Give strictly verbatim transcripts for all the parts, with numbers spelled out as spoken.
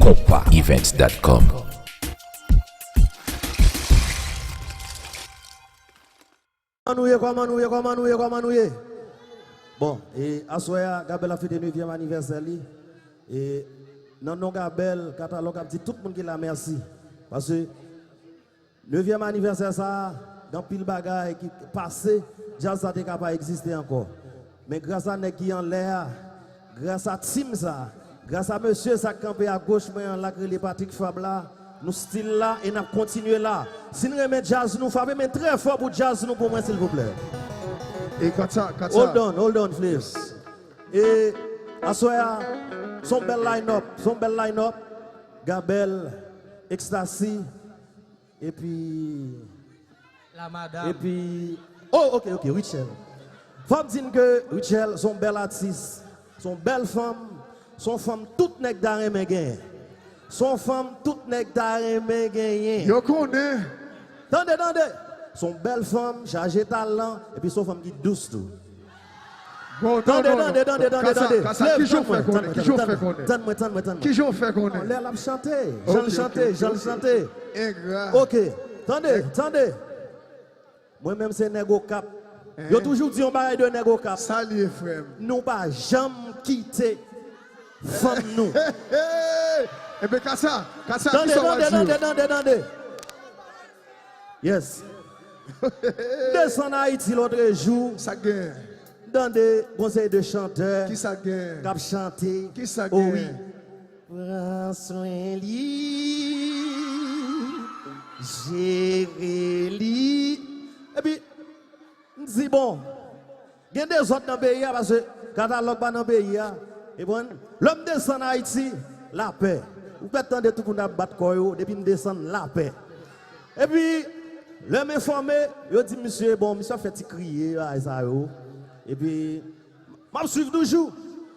Konpa Events dot com. Kòman nou ye, kòman nou ye, kòman nou ye, kòman nou ye? Bon, e aswè a, Gabèl ap fete nevyèm anivèsè li. E nan non Gabèl, Katalòg ap di tout moun ki la mèsi. Paske nevyèm anivèsè sa a, gen anpil bagay ki pase, djaz sa te ka pa egziste ankò. Men gras a nèg ki anlè a, gras a team sa, gras a mesye sa k kanpe agoch mwen an la, k rele Patrick Fab la, nou still la e n ap kontinye la. Si n renmen djaz nou, frape men trè fò pou djaz nou pou mwen, silvouplè. E Katsa, Katsa. Hold on, hold on, Flav. Yes. E aswè a, s on bèl line-up, s on bèl line-up. Gabèl, Ecstasy, epi La madam. Epi, oh, ok, ok, Rutshelle. Fò m di n ke Rutshelle s on bèl atis, s on bèl fanm, s on fanm tout nèg ta renmen genyen. S on fanm tout nèg ta renmen genyen. Yo konnen. Tande, tande. S on bèl fanm, chaje talan, epi s on fanm ki dous tou. Bon, non, tande, non, tande, non. Tande, tande, tande, Kasa, tande. Kasa, kijan w fè konnen? Kijan w fè konnen? Tann mwen, tann mwen, tann mwen. Kijan w fè konnen? Non, lè l ap chante, jan l chante, jan l chante. Engra. Ok, tande, tande. Mwen menm se nèg Okap. Yo toujou di yon bagay de nèg Okap. Sa l ye, frè m? Nou pa janm kite fanm nou. Enben, Kasa, Kasa, kisa w pral di yo? Tande, tande, tande, tande, tande. Yes. M desann Ayiti lòtrejou. Sa k genyen? M tande gon seri de chantè k ap chante. Kisa k genyen? Kisa k genyen? Pran swen li, jere li. Epi, m di, bon, gen dezòd nan peyi a, paske Katalòg pa nan peyi a. Epi, lè m desann Ayiti, lapè. Ou pèt tande tout moun ap bat kò yo, depi m desann, lapè. Epi, lè m enfòme, yo di misye, bon, misye ap fè ti kriye, bagay sa yo. Epi, m ap swiv toujou.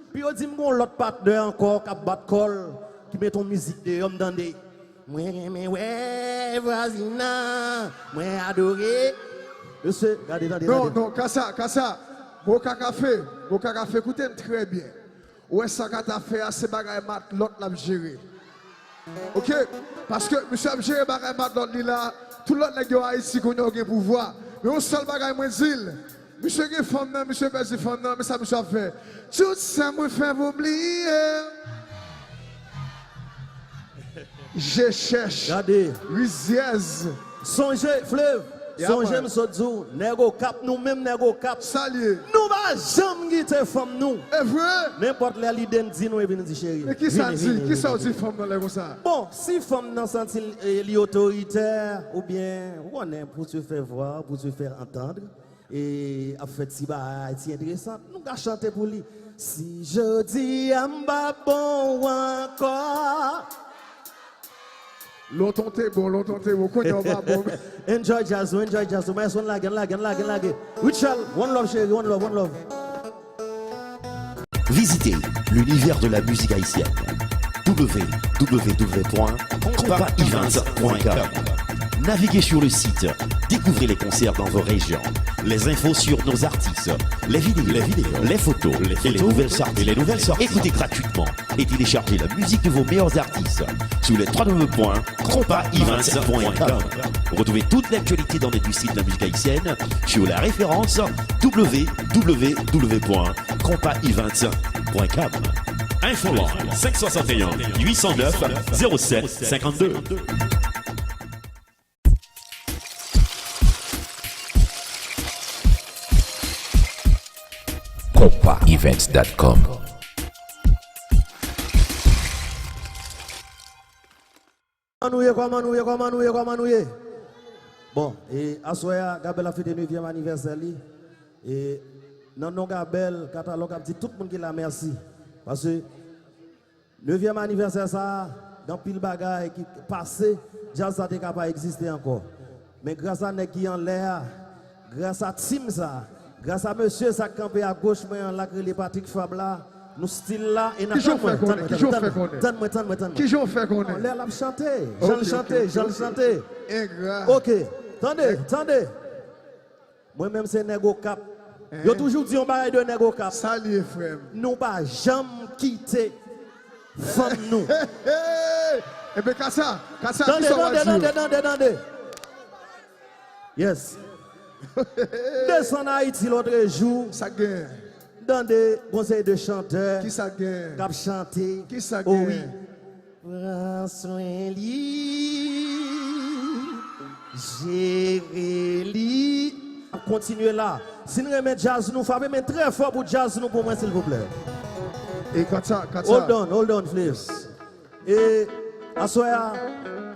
Epi, yo di m gon lòt patnè ankò k ap bat kò l, ki met yon mizik deyò, m tande. Mwen renmen wè vwazin nan, mwen adore. Mesye, gade, tande, tande. Non, non, Kasa, Kasa. Gwo kakafe, gwo kakafe, koute m trè byen. Ou wè sa Kasa fè a, se bagay matlòt l ap jere. Ok? Paske misye ap jere bagay matlòt li la, tout lòt nèg yo Ayiti kounye a yo gen pouvwa. Men yon sèl bagay mwen di l, misye gen fanm nan, misye pèdi fanm nan, men sa misye ap fè. Tout sa mwen fè pou bliye. Je chèch. Gade. Rizyèz. Sonje, Flav. Sonje m sot di w, nèg Okap, nou menm nèg Okap. Sa l ye? Nou pa janm kite fanm nou. E vre? Nenpòt lè lide n di nou epi n di cheri. Men kisa di? Kisa w di fanm nan lè konsa? Bon, si fanm nan santi l, e, li otoritè, oubyen, ou konnen, pour se faire voir, pour se faire entendre, e ap fè ti bagay, ti enteresan, nou ka chante pou li. Si jodi a m pa bon w ankò. Lontan w te bon, lontan w te bon, kounye a w pa bon. Enjoy jazz ou, enjoy jazz ou. Maestro, ann lage, ann lage, ann lage, ann lage. Richel, one love, cheri, one love, one love. Visitez l'univers de la musique haïtienne. W W W point compa events point com. Naviguez sur le site, découvrez les concerts dans vos régions, les infos sur nos artistes, les vidéos, les vidéos, les photos, les photos et les nouvelles sorties. Et les nouvelles sorties. Écoutez gratuitement et téléchargez la musique de vos meilleurs artistes sur les trois W point compa events point com. Retrouvez toute l'actualité dans l'industrie de la musique haïtienne sur la référence W W W point compa events point com. Infoline cinq soixante et un huit cent neuf zéro sept cinquante-deux. Compa events dot com. Kòman nou ye, kòman nou ye, kòman nou ye, kòman nou ye? Bon, e aswè a, Gabèl ap fete nevyèm anivèsè li. E nan non Gabèl, Katalòg ap di tout moun ki la mèsi. Paske nevyèm anivèsè sa a, gen anpil bagay ki pase, djaz sa te ka pa egziste ankò. Men gras a nèg ki anlè a, gras a team sa, gras a mesye sa k kanpe agoch mwen an la k rele Patrick Fab la, nou still la e n ap... Kijan w fè konnen? Kijan w fè konnen? Tann mwen, tann mwen, tann mwen. Kijan w fè konnen? Non, lè l ap chante, jan l chante, jan l chante. Engra. Ok, tande, tande. Mwen menm se nèg Okap. Yo toujou di yon bagay de nèg Okap. Sa l ye, frè m? Nou pa janm kite fanm nou. Ebyen, Kasa, Kasa, kisa w pral di yo? Tande, tande, tande, tande. Yes. M desann Ayiti lòtrejou. Sa k genyen? M tande gon seri de chantè k ap chante. Kisa k genyen? Pran swen li, jere li. N ap kontinye la. Si n renmen djaz nou, frape men trè fò pou djaz nou pou mwen, silvouplè. E Katya, Katya. Hold on, hold on, please. E aswè a,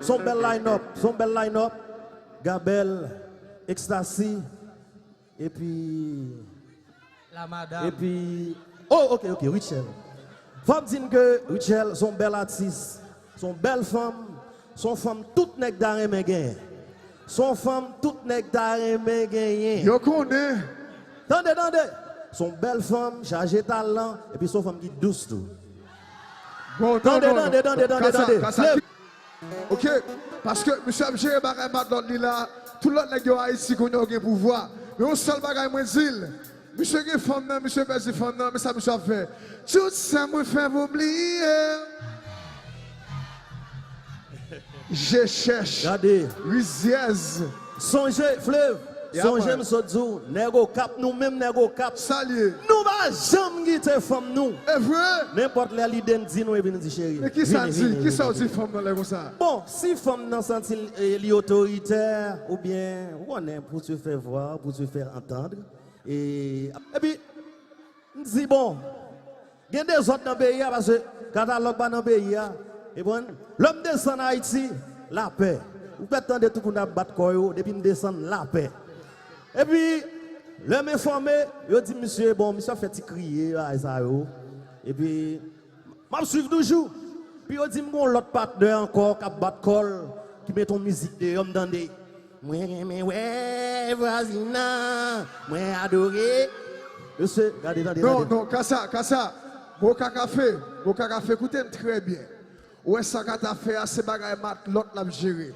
s on bèl line-up, s on bèl line-up. Gabel, Ecstasy, epi La madame. Epi, oh, ok, ok, Rutshelle. Fò m di n ke Rutshelle s on bèl atis, s on bèl fanm, s on fanm tout nèg ta renmen genyen. S on fanm tout nèg ta renmen genyen. Yo konnen. Tande, tande. S on bèl fanm, chaje talan, epi s on fanm ki dous tou. Bon, tande, tande, tande, tande, tande. Ok, paske misye ap jere bagay matlòt li la, tout lòt nèg yo Ayiti kounye a yo gen pouvwa. Men yon sèl bagay mwen di l, misye gen fanm nan, misye pèdi fanm nan, men sa misye ap fè. Tout sa mwen fè pou bliye. Je chèch. Gade. Rizyèz. Sonje, Flev. Sonje m sot di w, nèg Okap, nou menm nèg Okap. Sa l ye? Nou pa janm kite fanm nou. E vre? Nenpòt lè lide n di nou epi n di cheri. Men kisa l di? Kisa w di fanm nan lè konsa? Bon, si fanm nan santi l, e, li otoritè, oubyen, ou konnen, pour se faire voir, pour se faire entendre. E, epi, m di, bon, gen dezòd nan peyi a, paske katalòg pa nan peyi a. E bon, lè m desann Ayiti, lapè. Ou pèt tande tout moun ap bat kò yo, depi m desann, lapè. Epi, lè m enfòme, yo di misye, bon, misye ap fè ti kriye, bagay sa yo. Epi, m ap swiv toujou. Epi yo di m gon lòt patnè ankò k ap bat kò l, ki mete yon mizik deyò, m tande. Mwen renmen wè vwazin nan, mwen adore. Mesye, gade, tande, tande. Non, non, Kasa, Kasa. Gwo kakafe, gwo kakafe, koute m trè byen. Ou wè sa Kata fè a, se bagay matlòt l ap jere.